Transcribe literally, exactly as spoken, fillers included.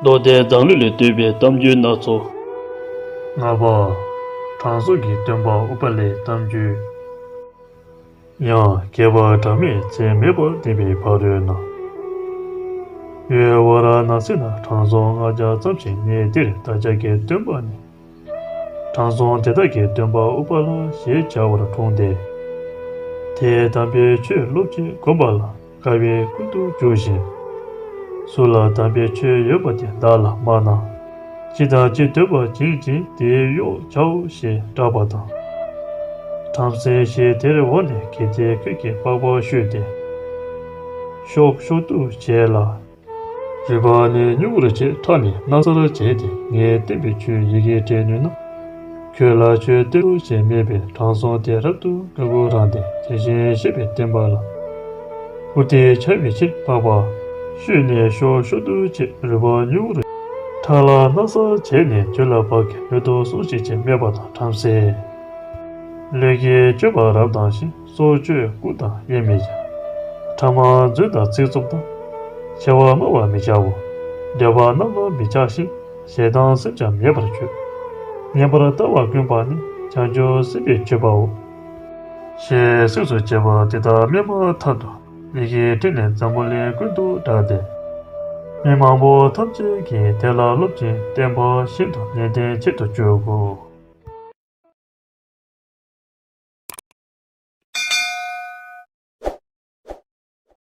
མདོ་སྡེ་མཛངས་བླུན་ལས་བཏོན་པའི་གཏམ་རྒྱུད་སྣ་ཚོགས། ལྔ་པ། དྲང་སྲོང་གི་སྟོན་པ་ཨུཏྤ་ལའི་གཏམ་རྒྱུད། ཡང་རྒྱལ་བ་སྒྲ་མེད་ཚད་མེད་པར་ལྡན་པའི་ཕ་རོལ་ན། ཡུལ་ཝཱ་ར་ཎ་སི་ན་དྲང་སྲོང་ལྔ་བརྒྱ་ཙམ་ཞིག་གནས། དེར་བདག་ཅག་གི་སྟོན་པ་ནི། དྲང་སྲོང་དེ་དག་གི་སྟོན་པ་ཨུཏྤ་ལ་ཞེས་བྱ་བར་འཁྲུངས་ཏེ། དེས་དམ་པའི་ཆོས་སློབ་ཅིང་བསྒོམ་པ་ལ་དགའ་བས་ཀུན་ཏུ་འཇུག་ཅིང་། སུ་ལ་དམ་པའི་ཆོས་ཡོད་པ་དེ་བདག་ལ་སྨྲ་ན། ཅི་དང་ཅི་འདོད་པ་བྱིན་ཅིང་དེའི་གཡོག་བྱའོ་ཞེས་བསྒྲགས་པ་དང་། བྲམ་ཟེ་ཞིག་དེར་འོངས་ནས་གལ་ཏེ་ཁྱོད་ཀྱིས་པགས་པ་བཤུས་ཏེ། གཤོག་གཤོག་ཏུ་བྱས་ལ། རུས་པ་ནི་མྱུར་བར་བྱས་ཁྲག་ནི་སྣ་སར་བྱས་ཏེ་ངས་བསྟན་པའི་ཆོས་ཡི་གེར་བྲིས་ནུས་ན། ཁྱོད་ལ་ཆོས་སྟོན་ཏོ་ཞེས་སྨྲས་པས། དྲང་སྲོང་དེ་རབ་ཏུ་དགའ་མགུ་རངས་ཏེ་དེ་བཞིན་གཤེགས་པའི་བསྟན་པ་ལ་བཀུར་སྟི་འཆང་བའི་ཕྱིར་པགས་པ་བཤུས་ནས་གཤོག་གཤོག་ཏུ་བྱས། རུས་པ་མྱུར་བར་ཁྲག་ལ་སྣ་སར་བྱས་ནས་ཁྱོད་ལ་བབ་ཀྱིས་ཡོད་དོ་གསུངས་ཤིག་ཅེས་སྨྲས་པ་དང་། བྲམ་ཟེ་ལུས་ཀྱི་སྤྱོད་པ་རབ་དང་ཞིང་། སྲོག་གཅོད་རྐུ་དང་དབྱེར་མེད་ཀྱང་། ཕྲ་མ་རྫུན་དང་ཚིག་རྩུབ་དང་། ཆེ་བ་སྨྲ་བར་མི་བྱའོ། འདོད་པ་རྣམས་ལ་མི་ཆགས་ཤིང་། ཞེ་སྡང་སེམས་ཀྱང་མེད་པར་བྱོས། ངན་པར་ལྟ་བ་ཀུན་པ་ནི། བྱང་ཆུབ་སེམས་དཔས་སྤྱོད་པའོ། ཞེས་གསུངས་སོ། བྱས་པ་དེ་དག་སྨྲས་པ་མཐར་ཐུག་ཡི་གེར་བྲིས་ནས་འཛམ་བུ་གླིང་ཀུན་ཏུ་བསྒྲགས་ཏེ། མི་མང་པོ་ཐམས་ཅད་ཀྱིས་དེ་ལ་སློབ་ཅིང་བསྟན་པ་ཤིན་ཏུ་ནན་ཏན་ཆེད་དུ་བཅོས་དགོས།